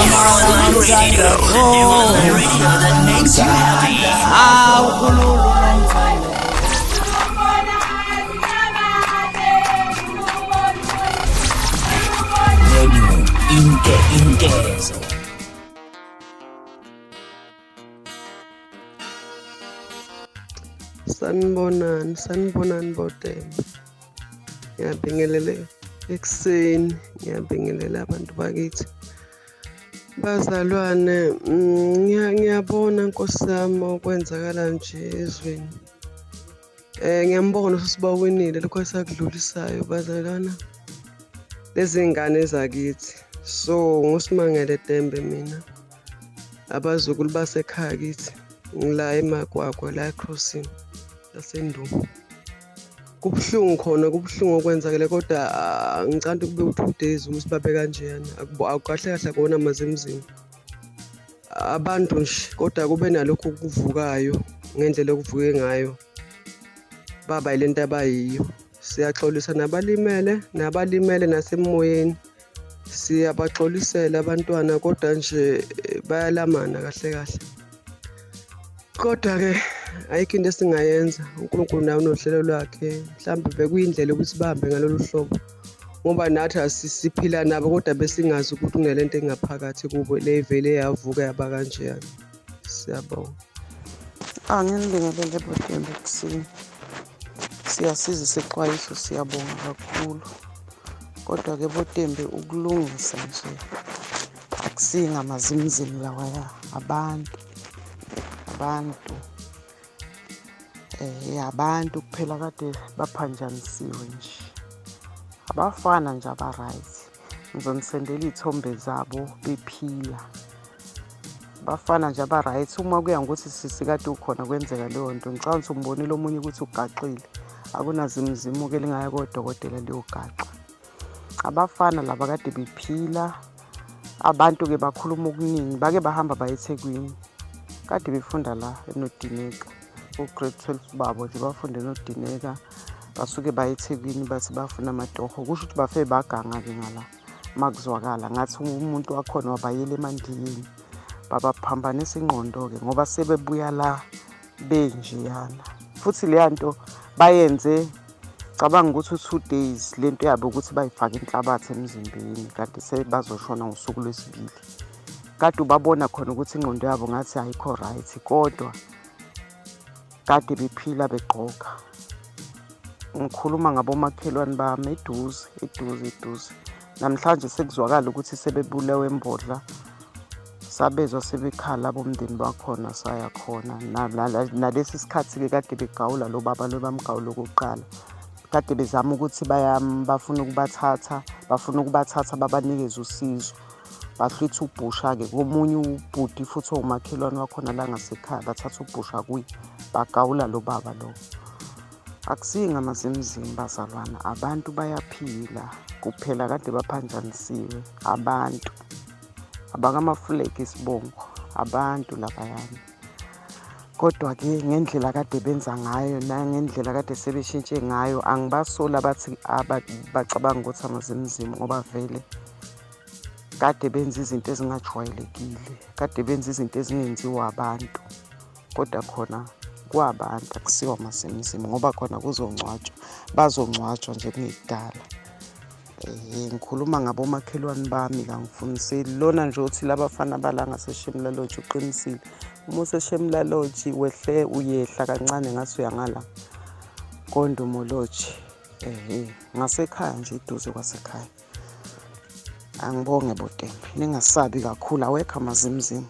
Nomthandazo. Hawu khululu nomthandazo. Radio Inke Inkezo. Sanibonani, sanibonani boTembe. Ngiyabingelela ekuseni, ngiyabingelela abantu bakithi. Bazalwane, ngiyabona Nkosi yami okwenzakala nje ezweni. Ngiyambona usibawinile lokho esakudlulisayo bazalwana. Lezi ngane zakithi. So nguSimangele Tembe mina. Abazukulu basekhaya kithi. Ngila eMakwakwa la eCrossing laseNdumo. Kubuhlungu khona, kubuhlungu okwenzakele kodwa ngicanda kube u-2 days ukuthi babe kanjeyana. Akukahle kahle akona mazimzimu. Abantu nje kodwa kube nalokhu kuvukayo ngendlela okuvuke ngayo. Baba yilento abayiyo. Siyaxolisa nabalimele, nabalimele nasemoyeni. Siyabaxolisela abantwana kodwa nje bayalamana kahle kahle. Kodwa ke ayikho into esingayenza. uNkulunkulu naye unohlelo lwakhe. Mhlawumbe bekuyindlela ukuthi bahambe ngalolu hlobo. Ngoba nathi asisiphila nabo kodwa besingazi ukuthi kunalento engaphakathi kubo le vele yavuka yaba kanjeyana. Siyabonga. Anginibingelele boTembe ekuseni. Siyasiza isexwayiso, siyabonga kakhulu. Kodwa-ke boTembe ukulungisa nje akusingamazimzimu lawaya, abantu abantu abantu kuphela kade baphanjanisiwe nje. Abafana nje aba-right. Ngizonisendela iy'thombe zabo bephila. Bafana nje aba-right. Uma kuya ngokuthi sisi kade ukhona kwenzeka leyo nto, ngicabanga ukuthi umbonile omunye ukuthi ugaxile. Akunazimzimu-ke lingaya kodokotela liyogaxa. Abafana laba kade bephila, abantu-ke bakhuluma okuningi, bake bahamba baye eThekwini. Kade befunda la eNodineka, u-grade 12 babo nje bafunde eNodineka, basuke baye eThekwini bathi bafuna amatoho. Kusho ukuthi bafe baganga-ke ngala makuzwakala ngathi umuntu wakhona wabayela emandiyeni, babaphambanisa ingqondo-ke ngoba sebebuya la benjeyana. Futhi leya nto bayenze, cabanga ukuthi u-2 days lento yabo ukuthi bayifake inhlabathi emzimbeni, kanti sebazoshona ngosuku lwesibili. Kade ubabona khona ukuthi ingqondo yabo ngathi ayikho right, kodwa kade bephila begqoka. Ngikhuluma ngabomakhelwane bami eduze eduze eduze. Namhlanje sekuzwakala ukuthi sebebulewe embodla, sabezwa sebekhala abomndeni bakhona, saya khona. Nalesi sikhathi-ke kade begawula lo baba lo bamgawula okokuqala, kade bezama ukuthi bafuna ukubathatha, bafuna ukubathatha babanikeze usizo. Bahlwitha ubhusha-ke komunye ubhuti futhi owumakhelwane wakhona la ngasekhaya, bathatha ubhusha kuye bagawula lo baba lo. Akusiyi ngamazimzimu bazalwana, abantu bayaphila kuphela kade baphanjanisiwe abantu. Abakamafulegi isibongo, abantu labayana. Kodwa-ke ngendlela kade benza ngayo nangendlela kade sebeshintshe ngayo, angibasoli abathi bacabanga ukuthi amazimzimu, ngoba vele kade benza izinto ezingajwayelekile, kade benza izinto ezingenziwa abantu. Kodwa khona kwabantu akusiwa amazimzimu, ngoba khona kuzongcwatshwa, bazongcwatshwa nje kungekudala. Ngikhuluma ngabomakhelwane bami la, ngifuniseli lona nje uthi labafana bala ngaseShemla Lodge uqinisile. Uma useShemla Lodge wehle uyehla kancane ngathi uyangala koNdumo Lodge. Ngasekhaya nje eduze kwasekhaya. Angibonge boTembe, ningasabi kakhulu, awekho amazimzimu.